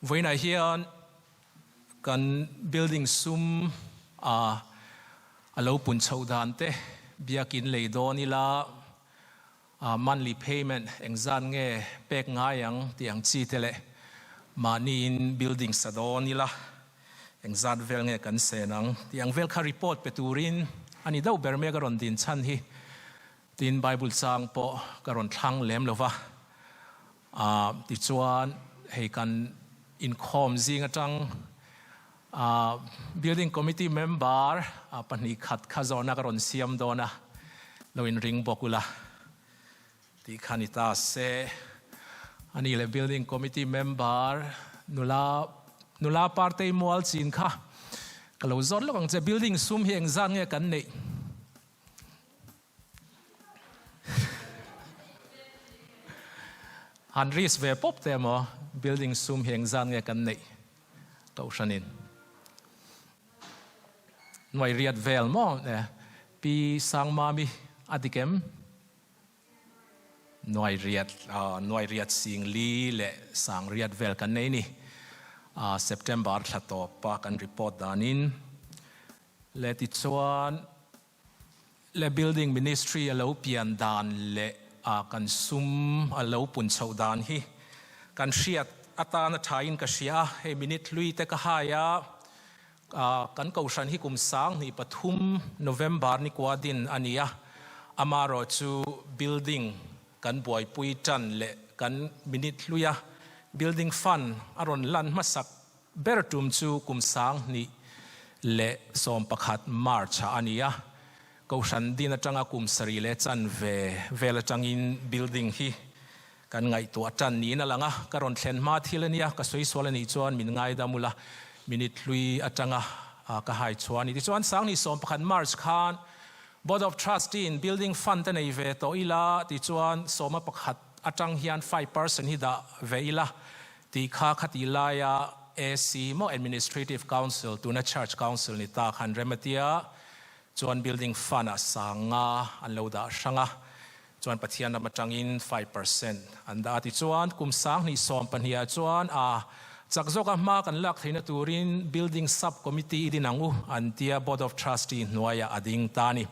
Vawiinah hian kan building sum a a lo pun chhoh dan te biakin lei dawn ila monthly payment engzat nge pek ngai ang tih ang chi te leh mahniin building sa dawn ila engzat vel nge kan sen ang tih ang vel kha report pe turin a ni deuh ber mek a rawn din chhan hi. Tin, Bible chang pawh ka rawn thlang lem lo va, tichuan hei kan inkhawm zing atang Building Committee member 2 khat kha zawhna ka rawn siam dawn a, lo inring bawk ula tih kha ni ta se. A nih leh Building Committee member nula nula Partei Mual chin kha ka lo zawt lawk ang che, building sum hi engzat nge kan neih? Han risk ve pawp te emaw building sum hi engzat nge kan neih Kohhranin nuai riat vel maw e Pi Sangmami a dik em? Nuai riat nuai riat sing li leh sang riat vel kan nei ni. September thla tawpa kan report danin leh tichuan Le building ministry a lo pian dan leh a kan sum a lo pun chhoh dan hi kan hriat atan a thain ka hria a, hei minute hlui te ka hai a, kan kohhran hi kum 2003 November ni kua din a ni a, amarawh chu building kan buaipui tan leh kan minute hlui a building fund a rawn lan hmasak Ber tum chu kum 2011 March ah a ni a, Kohhran din atanga kum sarih leh chanve vel atangin building hi kan ngaihtuah tan niin a lang a, ka rawn thlen hma thil a nia, ka sawi sual a nih chuan min ngaidam ula, minute hlui atanga ka hai chhuah a ni. Tichuan 2011 March khan Board of Trustee in building fund a nei ve tawh ila, tichuan sawma pakhat atang hian 5% hi dah ve ila, Tih kha khatih laia AC maw Administrative Council tuna Church Council ni ta khan rem a tia, chuan building fund ah sanga an lo dah hrang a, chuan Pathian ram atangin 5% an dah a tichuan kum 2012 ah chuan a chak zawka hma kan lak theihna turin building sub committee i din ang u an tia Board of Trustee hnuaiah a ding ta a ni.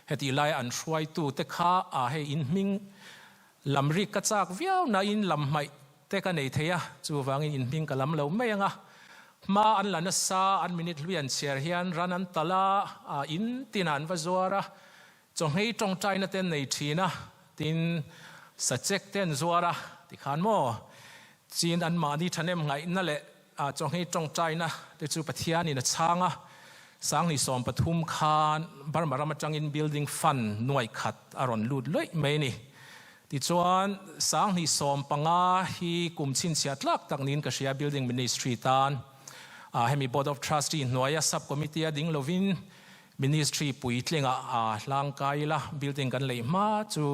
Hetih laia an hruaitu te kha a hei in hming lam rik ka chak viau nain lam hmaih te ka nei thei a, chuvangin in hming ka lam lo mai ang a. Hma an la nasa, an minute hlui an chhiar hian ran an talh a, a in tinah an va zuar a, chawhmei tawngtaina te an nei thin a, tin sachek te an zuar a, tikhan maw chin anmahni thahnem ngaihna leh A chawhmeh tawngtaina te chu Pathianin a chhang a, 2013 khan Burma ram atangin building fund nuai khat a rawn lut luih mai a ni. Tichuan, 2015 hi kum chhinchhiah tlak tak niin ka hria building ministry tan. Hemi Board of Trustee hnuaia sub committee a ding lovin ministry puitlingah a hlangkai ila building kan lei hma chu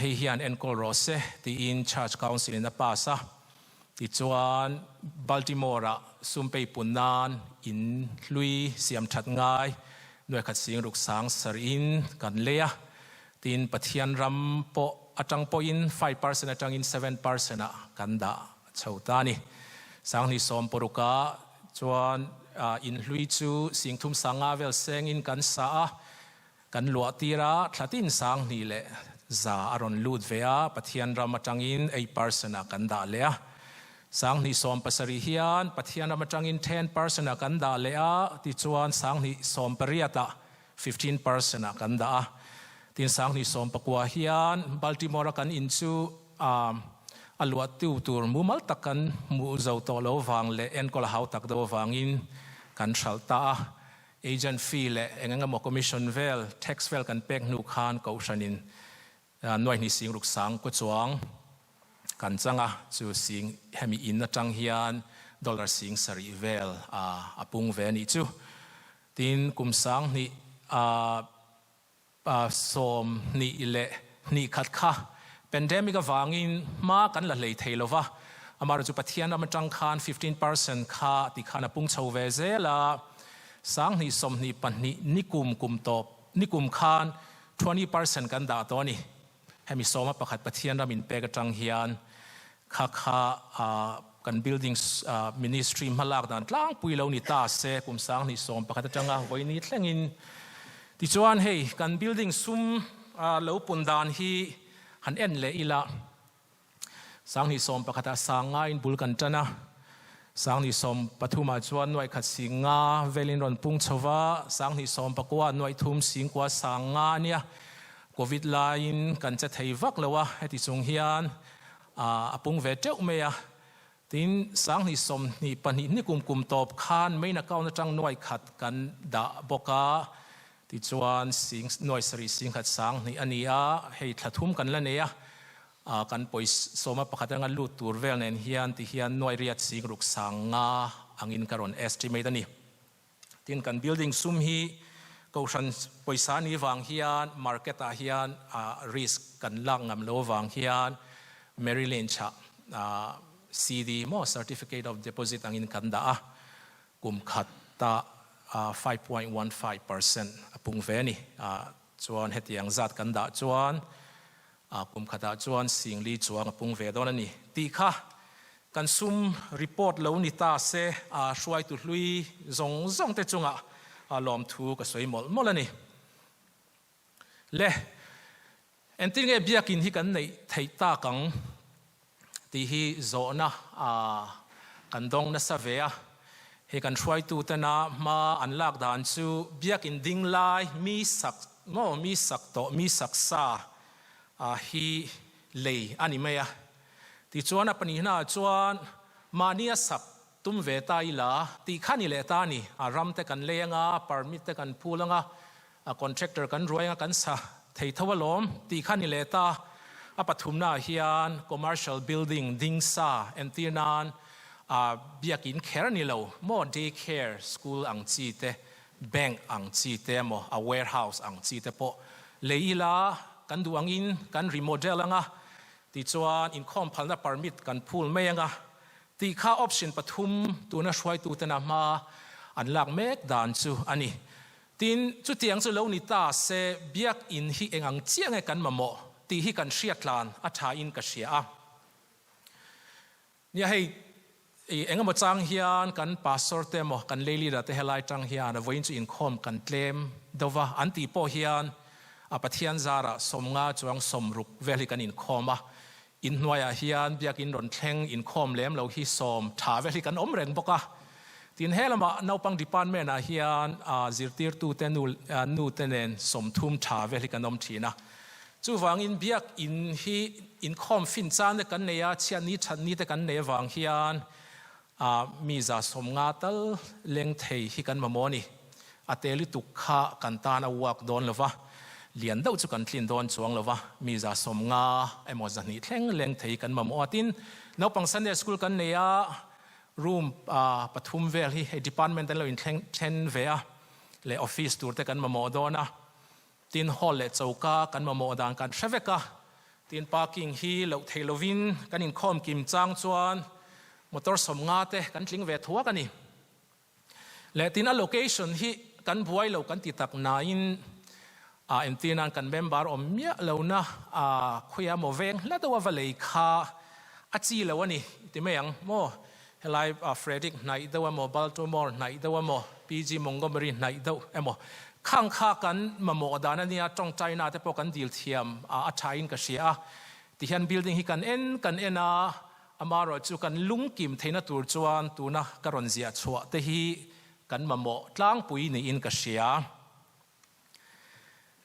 hei hian enkawl rawh se tiin Church Council in a pass a. Tichuan, Baltimore-ah sum peipun nan in hlui siam that ngai nuaikhat sing ruk sang sarhin kan lei a. Tin, Pathian ram pawh atang pawhin 5% atangin 7% ah kan dah chho ta a ni. 2016ah chuan in hlui chu sing thum sanga vel sengin kan sa a. Kan luah tir a, thla tin 2100 a rawn lut ve a, Pathian ram atangin 8% ah kan dah leh a. 2017 hian Pathian ram atangin 10% ah kan dah leh a, tichuan 2018 ah 15% ah kan dah a. Tin 2019 hian Baltimore a kan in chu a luah tu tur mumal tak kan hmuh zo tawh lo vang leh enkawl a hau tak deuh avangin kan hralh ta a. Agent fee leh eng eng emaw commission vel, tax vel kan pek hnu khan Kohhranin nuaihnih sing ruk sang kaw chuang kan chang a, chu sing hemi in atang hian dollar sing sarih vel a pung ve a nih chu. Tin, kum 2021 kha pandemic avangin hma kan la hlei thei lova, amaherawhchu chu Pathian ram atang khan 15% kha ti khan a pung chho ve zel a, 2022 nikum kum tawp nikum khan 20% kan dah tawh a ni. Hemi sawma pakhat Pathian ram inpek atang hian kha kha. Kan building ministry hmalak dan tlangpui lo ni ta se kum 2011 atanga vawiini thlengin. Tichuan hei kan building sum lo pun dan hi han en leh ila. 2011 ah 5000 in bul kan tan a, 2013 ah chuan 1050 velin rawn pung chho va, 2019 ah 3 90 50 a nia. Covid laiin kan che thei vak lo a, heti chung hian a pung ve teuh mai a. Tin, 2022 ni kum kum tawp khan main account atang 1000 kan dah bawk a, tichuan sing 700 10,000 20 a ni a, hei thla thum kan la nei a, kan pawisawma pakhat atanga lut tur vel nen hian ti hian 800 60 50 angin ka rawn estimate a ni. Tin, kan building sum hi kohhran pawisa ni vang hian market ah hian risk kan lak ngam lo vang hian Merrill Lynch ah CD maw Certificate of Deposit angin kan dah a, kum khat ah 5.15% a pung ve a ni. Chuan hetiang zat kan dah chuan kum khatah chuan 4000 chuang a pung ve dawn a ni tih kha kan sum report lo ni ta se hruaitu hlui zawng zawng te chungah lawmthu ka sawi mawlh mawlh a ni. Le, entir nge biakin hi kan neih theih tak ang tih hi zawhna kan dawng nasa ve a. Hei kan hruaitu tena hma an lak dan chu biakin ding lai mi sak maw mi sak tawh mi sak sa hi lei a ni mai a. Tichuan a pahnihnaah chuan mahnia sak tum ve ta ila tih kha ni leh ta a ni. A ram te kan lei anga, permit te kan phul anga, a contractor kan ruai anga kan sa thei tho alawm tih kha ni leh ta. A pathumnaah hian commercial building ding sa entir nan a biakin kher ni lo maw day care school ang chi te, bank ang chi te emaw a warehouse ang chi te pawh lei ila kan duh angin kan remodel anga tichuan inkhawm phalna permit kan phul mai anga Tih kha option pathum tuna hruaituten a hma an lak mek dan chu a ni. Tin, chutiang chu lo ni ta se biakinn hi eng ang chiah nge kan mamawh tih hi kan hriat tlan a tha in ka hria a. Nia hei eng emaw chang hian kan pastor te emaw kan lay leader te helai tang hian a vawiin chu inkhawm kan tlem deuh va an tih pawh hian a Pathian zarah 50 chuang 60 vel hi kan inkhawm a. Inhnuaiah hian biakin rawn thleng inkhawm lem lo hi sawm tha vel hi kan awm reng bawk a. Tin, he lamah naupang department ah hian zirtirtute nu nute nen 30 tha vel hi kan awm thin a. Chuvangin biakin hi inkhawm fin chan te kan nei a, chhiatni thatni te kan nei avang hian mi 50 tal leng thei hi kan mamawh a ni. A te lutuk kha kan tan a uak dawn lo va, lian deuh chu kan tlin dawn chuang lo va, mi 50 emaw 200 thleng leng thei kan mamawh a. Tin, naupang Sunday School kan nei a, room pathum vel hi hei department an lo inthleng then ve a, leh office tur te kan mamawh dawn a. Tin, hall leh choka kan mamawh dan kan hre vek a, tin parking hi loh theih lovin kan inkhawm kim chang chuan motor 50 te kan tling ve thuak a ni. Leh tin a location hi kan buai lo kan ti tak nain a entir nan kan member awm miah lo na a khawiah maw veng hla deuh a va lei kha a chi lo a ni ti mai ang maw. Helai Frederick hnaih deuh emaw, Baltimore hnaih deuh emaw, PG Montgomery hnaih deuh emaw, khang kha kan mamawh dan a nia, tawngtaina te pawh kan dil thiam a thain ka hria a. Tihian building hi kan en kan en a, amaherawh chu kan lungkim theihna tur chuan tuna ka rawn ziah chhuah te hi kan mamawh tlangpui niin ka hria.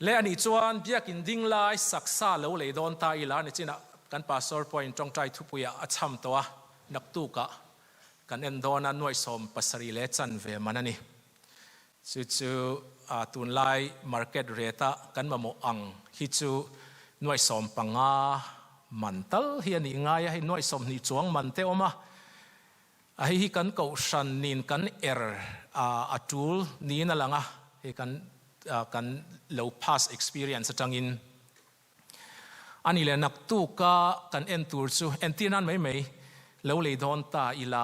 Le anih chuan biakin ding lai saksa lo lei dawn ta ila nichinah kan pastor pawhin tawngtai thupuiah a chham tawh a, naktukah kan en dawn a 75,000 man a ni. Chu chu tunlai market rate a kan mamawh ang hi chu 50,000 man tal hi a nih ngai a, hei 20,000 chuang man te awm a. A hei hi kan kohhran nin kan er a tul niin a lang a, hei kan kan lo past experience atangin a ni leh naktuka kan en tur chu entir nan mai mai lo lei dawn ta ila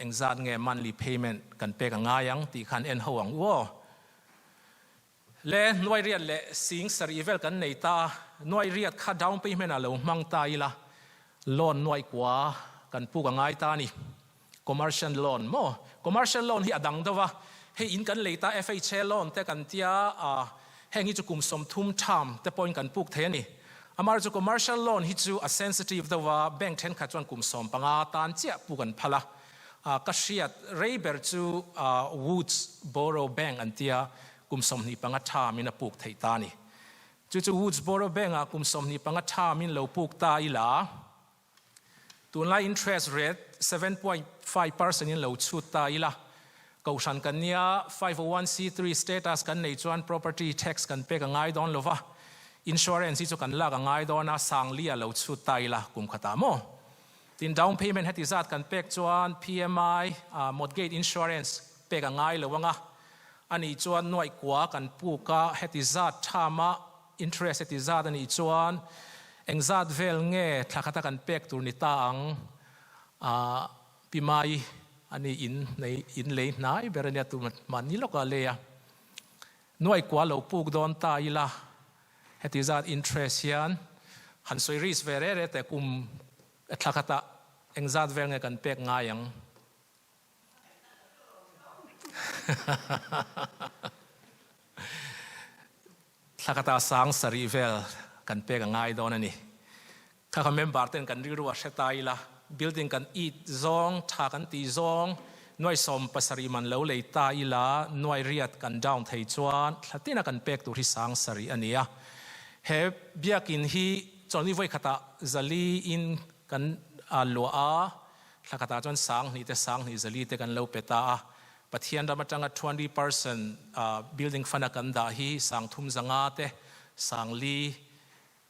engzat nge monthly payment kan pek a ngai ang tih khan en ho ang u aw. Le 800 leh 70,000 vel kan nei ta, 800 kha down payment ah lo hmang ta ila loan 9,000. kan puk a ngai ta a ni. Commercial loan maw? Commercial loan hi a dang deuh a, hei in kan lei ta FHA loan te kan tia a, heng hi chu kum 30 tham te pawhin kan puk thei a ni. Amaherawhchu chu commercial loan hi chu a sensitive deuh a, bank thenkhat chuan kum 15 tan chiah puk an phal a. Ka hriat rei ber chu Woods Borough Bank an tia kum 25 tham in a puk theih ta a ni. Chu chu Woods Borough Bank ah kum 25 tham in lo puk ta ila, Tunlai interest rate 7.5% in lo chhut ta ila, Kohhran kan nia 501c3 status kan nei chuan property tax kan pek a ngai dawn lova, insurance hi chu kan lak a ngai dawn a, sang li a lo chhut ta ila kum khatah maw? Tin down payment heti zat kan pek chuan PMI, mortgage insurance pek a ngai lo anga, anih chuan nuaih kua kan puk a heti zat thama Interest heti zat a nih chuan eng zat vel nge thla khata kan pek tur ni ta ang? Aah Pi Mai a ni in nei in lei hnai ber a nia tur mahni lawkah a lei a. Nuai kua lo puk dawn ta ila heti zat interest hian han sawi risk ve re re teh kum thla khatah eng zat vel nge kan pek ngai ang? Thla kata sang sarih vel kan pek a ngai dawn a ni. Kha kha member ten kan rilru a hre ta ila, building kan it zawng, tha kan tih zawng, nuai 70 man lo lei ta ila, nuai riat kan down thei chuan thla tina kan pek tur hi sang sarih a ni a. He biakin hi chawlhni vawi khatah zali in kan luah a, Thla khatah chuan 2000 te 2000 zali te kan lo pe ta a, Pathian ram atanga 20% building fund a kan dah hi 3000 zanga te 4000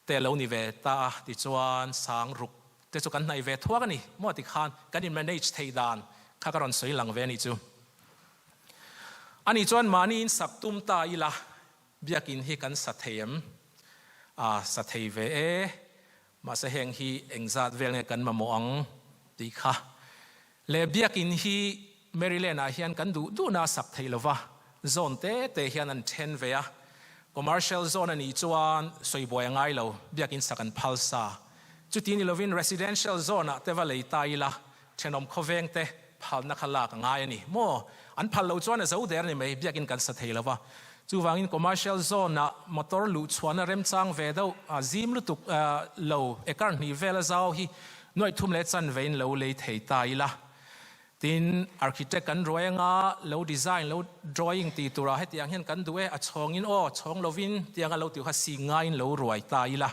te lo ni ve ta a, tichuan 6000 te chu kan hnaih ve thuak a ni maw tikhan kan in manage thei dan kha ka rawn sawi lang ve a nih chu. Ani chuan mahni in sak tum ta ila biakin hi kan sa thei em? A sa thei ve e. Mahse heng hi engzat vel nge kan mamawh ang tih kha leh biakin hi Maryland ah hian kan duh duhna a sak theih lova, zone te te hian an then ve a, commercial zone a nih chuan sawibuai a ngai lo, biakin sak an phal sa. Chuti ni lovin residential zone ah te va lei ta ila, thenawm khawveng te phalna kha lak a ngai a ni maw? An phal lo chuan a zo der a ni mai, biakin kan sa thei lo va. Chuvangin commercial zone ah motor luh chhuahna remchang ve deuh a zim lutuk lo acre hnih vel a zau hi nuaih thum leh chanve in lo lei thei ta ila. Tin, architect kan ruai anga lo design, lo drawing tih turah hetiang hian kan duh e, a chhawngin aw, chhawng lovin tianga lo tih kha si ngaiin lo ruai ta ila.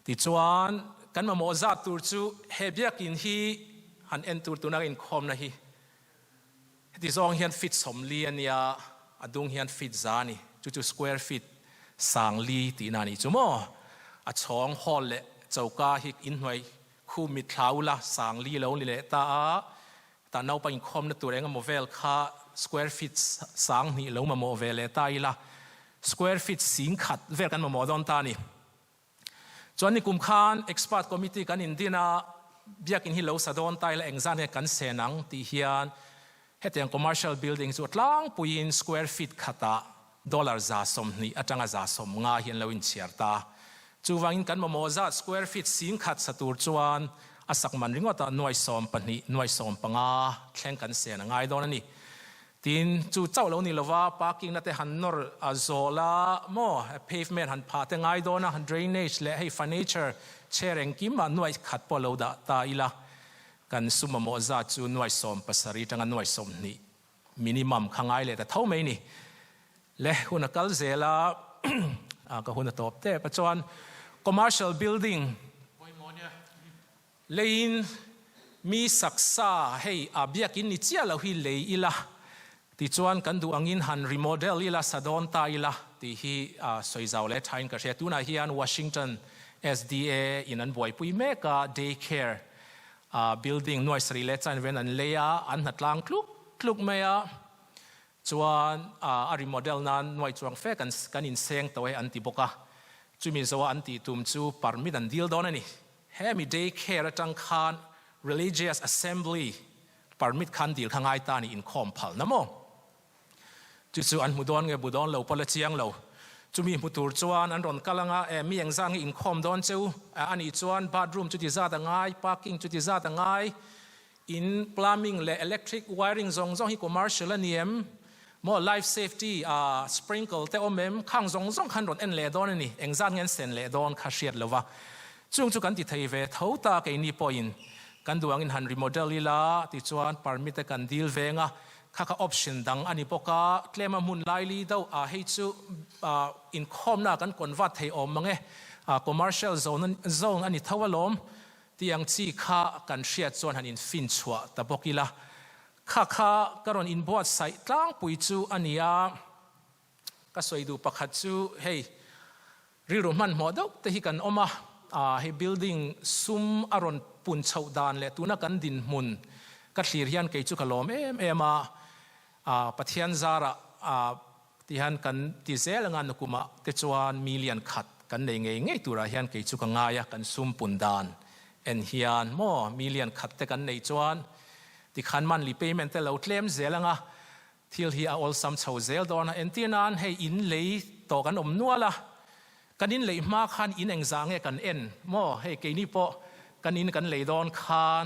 Tichuan, kan mamawh zat tur chu he biakin hi han en tur tuna ka inkhawmna hi heti zawng hian feet 40 a nia, a dung hian feet 100 a ni, chu chu square feet 4000 tihna a nih chu maw? A chhawng hall leh choka hi inhnuai khu mitthla ula 4000 lo ni leh ta a, tah naupang inkhawmna tur eng emaw vel kha square feet 2000 lo mamawh ve leh ta ila, square feet 10,000 vel kan mamawh dawn ta a ni. Chuan nikum khan Expert Committee kan indin a, biakin hi lo sa dawn ta ila engzat nge kan sen ang tih hian hetiang commercial building chu a tlangpuiin square feet khatah dollar 120 atanga 150 hi an lo inchhiar ta. Chuvangin kan mamawh zat square feet 10,000 sa tur chuan a sak man ringawtah nuai 12, nuai 15 thleng kan sen a ngai dawn a ni. Tin, chu chauh lo ni lova parking na te han nawr a zawl a maw, pavement han phah te ngai dawn a, drainage leh hei furniture chair engkim ah nuaih khat pawh lo dah ta ila, kan sum mamawh zat chu nuaih 70 tanga nuaih 20 minimum kha ngai leh ta tho mai ni. Le hun a kal zel a, ka hun a tawp tep a chuan commercial building Leiin mi saksa hei a biakin ni chiah lo hi lei ila, tichuan kan duh angin han remodel ila, sa dawn ta ila tih hi sawi zau leh thain ka hria. Tunah hian Washington SDA in an buaipui mek a, day care building nuai sarih leh chainven an lei a, an hnatlang tluk tluk mai a, chuan a remodel nan nuai chuang fe kan inseng tawh e an ti bawk a, chumi zoa an tih tum chu permit an dil dawn a ni. Hemi day care atang khan Religious Assembly permit khan dil kha ngai ta ni inkhawm phal na maw? Chu chu an hmu dawn nge bu dawn lo pawh la chiang lo. Chumi hmu tur chuan an rawn kal anga, e, mi engzat nge inkhawm dawn cheu? A nih chuan bathroom chuti zat a ngai, parking chuti zat a ngai, in plumbing leh electric wiring zawng zawng hi commercial a ni em? Maw life safety a sprinkle te awm em? Khang zawng zawng khan rawn en leh dawn a ni, engzat nge an sen leh dawn kha hriat lo va. Chung chu kan ti thei ve tho ta keini pawhin kan duh angin han remodel ila tichuan permit te kan dil veng a, kha kha option dang a ni bawk a, tlema hmun laili deuh ah hei chu inkhawmna ah kan convert thei awm mang e, commercial zone zone a ni tho alawm tih ang chi kha kan hriat chuan han infin chhuah ta bawk ila, kha kha ka rawn inbuatsaih tlangpui chu a ni a. Ka sawi duh pakhat chu hei rilru hmanhmawh deuh te hi kan awm a, hei building sum a rawn pun chhoh dan leh tuna kan dinhmun ka thlir hian kei chu ka lawm em em a, Pathian zarah ti hian kan ti zel anga nukumah te chuan million khat kan nei ngei ngei turah hian kei chu ka ngai a, kan sum pun dan en hian maw million khat te kan nei chuan tikhan monthly payment te lo tlem zel anga Thil hi a awlsam chho zel dawn a, entir nan hei in lei tawh kan awm nual a, kan in lei hma khan in engzah nge kan en maw, hei keini pawh kan in kan lei dawn khan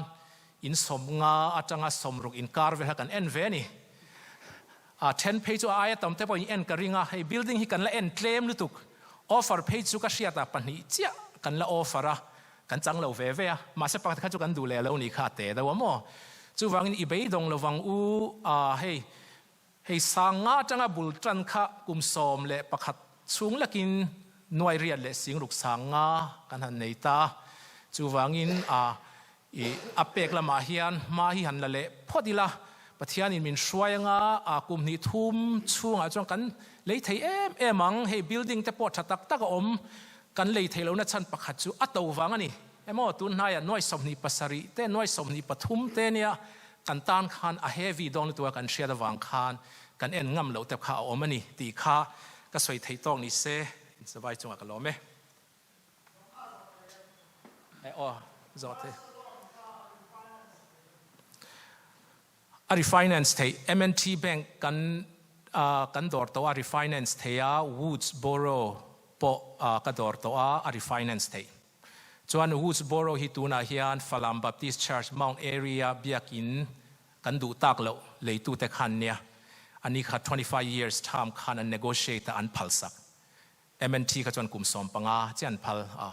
in sawmnga atanga sawmruk inkar vel kha kan en ve a ni. A then phei chu a aia tam te pawh in en ka ring a, hei building hi kan la en tlem lutuk, offer phei chu ka hriat ah pahnih chiah kan la offer a, Kan chang lo ve ve a, mahse pakhat kha chu kan duh leh lo nih kha a te deuh a maw? Chuvangin i beidawng lovang u a, hei hei sanga atanga bul tan kha kum 11 chhung lakin nuai riat leh singruk sanga kan han nei ta. Chuvangin a i a pek lamah hian hma hi han la leh phawt ila, Pathianin min hruai anga a kum hnih thum chhungah chuan kan lei thei em em ang, hei building te pawh tha tak tak a awm, Kan lei theih lohna chhan pakhat chu a to vang a ni. Emaw, tun hnaiah nuai 27 te, nuai 23 te nia kan tan khan a heavy dawn lutuk a kan hriat avang khan kan en ngam loh te kha a awm a ni tih kha ka sawi theih tawk ni se, insavai chungah ka lawm e. E aw, zawh te. A refinance theih, MNT Bank kan kan dawr tawh a refinance theih a, Woods Boro pawh ka dawr tawh a, a refinance theih. Chuan Woods Boro hi tunah hian Falam Baptist Church Mount Airy-a biakin kan duh tak loh leitute khan nia, a ni kha 25 years term khan an negotiate a an phalsak. MNT kha chuan kum 15 chiah an phal a.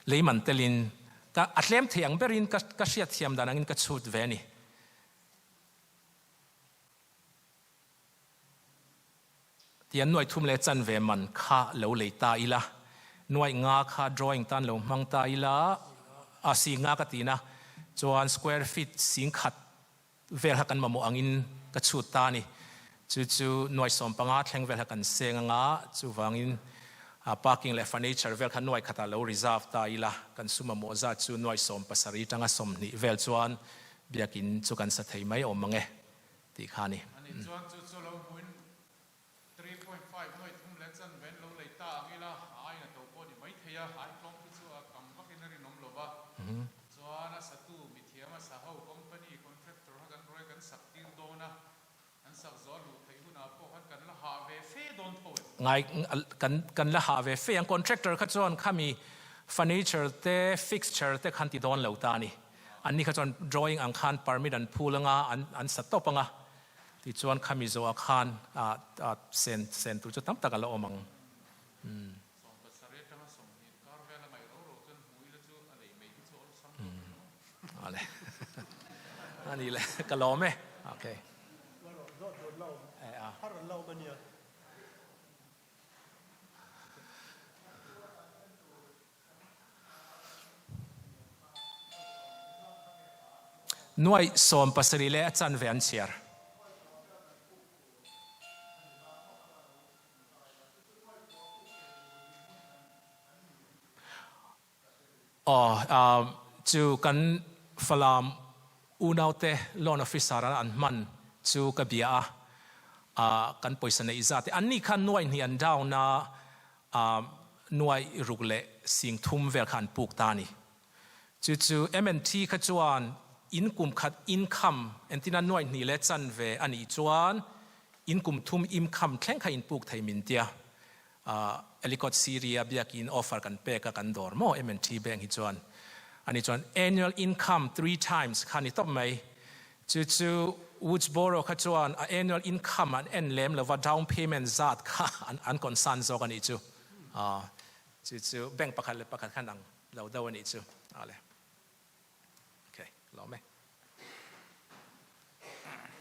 Lei man telin ka a tlem thei ang berin ka ka hriat thiam dan angin ka chhut ve a ni. Tian nuai thum leh chan ve man kha lo lei ta ila, nuai nga kha drawing tan lo hmang ta ila, a si nga ka tina chuan square feet sing khat vel kha kan mamawh angin ka chhut ta a ni. Chu chu nuai 15 thleng vel kha kan seng anga, chuvangin parking leh furniture vel kha nuai khatah lo reserve ta ila, kan su mamawh zat chu nuai 70 tanga 20 vel chuan biakin chu kan sa thei mai awm ang e tih kha a ni. Ani chuan chu chu lo hmuin 3.5 nuai thum leh chan ven lo lei ta ang ila, a ain a to pawh ni mai thei a, a tlawm khi chu a tam vakin a rinawm lo va. Chuan a satu mithiam a sa ho company contractor kha kan ruai kan sak tir dawn a, an sak zawh a luh theih hunah pawh khan kan la hah ve fe dawn tho em? Ngai kan kan la hah ve fe ang, contractor kha chuan khami furniture te fixture te khan ti dawn lo ta a ni. Anni kha chuan drawing ang khan permit an phul anga an an sa tawp anga. Tichuan khami zawhah khan sen sen tur chu tam tak a la awm ang. 70 atanga 20 kar vel a ngaih ro ro chuan hmu ila chu a lei mai hi chu awlsam lo ang. Ale a ni le ka lawm e. Okay. Nuaih 70 leh a chanve an chhiar. Aw, chu kan Falam unaute loan officer a an hman chu ka bia a, kan pawisa neih zat te, anni khan nuaih hnih an down a, Nuaih ruk leh sing thum vel kha an puk ta a ni. Chu chu MNT kha chuan In kum khat income entina nuaih hnih leh chanve a nih chuan in kum thum income thleng kha in puk thei min tia. Ellicott City a biakin offer kan pek a kan dawr maw M&T Bank hi chuan ani chuan annual income three times kha ni tawp mai. Chu chu Woodsboro kha chuan a annual income an en lem lova down payment zat kha an concern zawk a nih chu. Chu chu bank pakhat leh pakhat khan ang lo deuh a nih chu. Ale. Ok, lawm e.